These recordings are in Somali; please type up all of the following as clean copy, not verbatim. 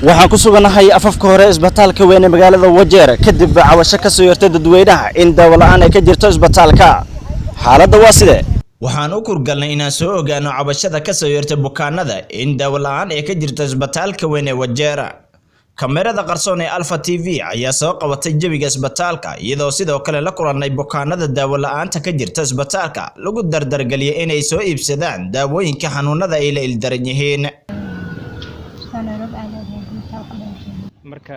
Waxaan ku suganahay afafka hore isbitaalka weyn ee magaalada Wajeer, kadib cabasho ka soo yeertay dadweynaha in daawo la'aan ay ka jirto isbitaalka. Xaaladda waa sidee? Waxaan u kurgalnay inaan soo ogaano cabashada ka soo yeertay bukaanada in daawo la'aan ay ka jirto isbitaalka weyn ee Wajeer. Kamerada qarsoon ee Alfa TV ayaa soo qabatay jawiga isbitaalka, iyadoo sidoo kale la kulannay bukaanada daawo la'aanta ka jirta isbitaalka lagu dardargeliyay inay soo iibsadaan daawooyinka xanuunada ay la ildaran yihiin. Marka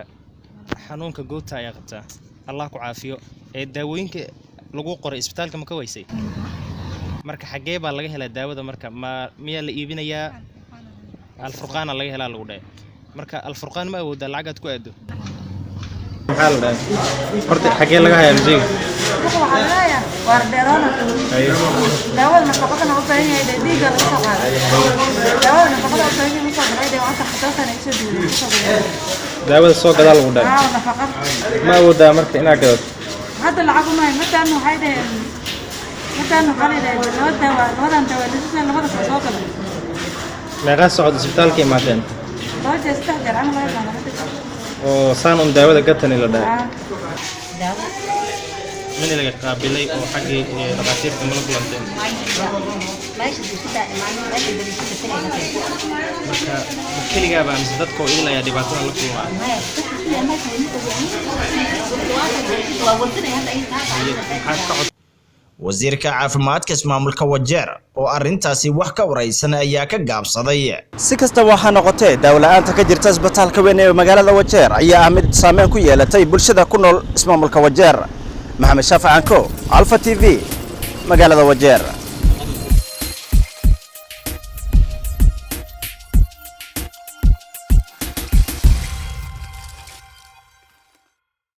xanuunka goobta ayaa qabtaa, Allah ku caafiyo. Ee daawooyinka lagu qoray isbitaalka ma ka waysay? Marka xaggee baa laga helaa daawada? Marka ma miyaa la iibinayaa? Alfurqaana laga helaa lagu dhahay. Marka Alfurqaan ma awoodaa lacagaad ku aado? Maxaa la dhahay horta? Xaggee laga hayaa musiga? Waxaa laga hayaa Waardheeroona. Daawada nafaqadana u baahan yahay dee, dhiigga laga soo qaaday. Daawada nafaqada u baahan yahay ma soo galay dee, waxaa xataa isoo duuday soo gaday. Daawada soo gadaa lagu dhahay. Aa, nafaqada. Ma awoodaa marka inaad gadato? Hadda lacag uma hay. Madaan waxay dhaheen, madaan waxaa la dhaheen laba daawa, labadan daawa lisusa, labada soo soo galay. Meeqaa socod isbitaalka imaateen? Laba jeer, saddex jeer camal laga imaada hadda. Oo saan un daawada gatani la dhahay? Aa. Mini laga qaabilay oo xaggii dhakhaatiirta mala kulanteen? Marka ma keligaaba mise dadka oo idil ayaa dhibaatada la kulmaa? Maxaad ka cod Wasiirka caafimaadka ismaamulka Wajeer oo arrintaasi wax ka waraysan ayaa ka gaabsaday. Si kastaba waxaa noqotee, daawo la'aanta ka jirta isbitaalka weyn ee magaalada Wajeer ayaa ah mid saameyn ku yeelatay bulshada ku nool ismaamulka Wajeer. Maxamed Shaafic Anko, Alfa TV, magaalada Wajeer.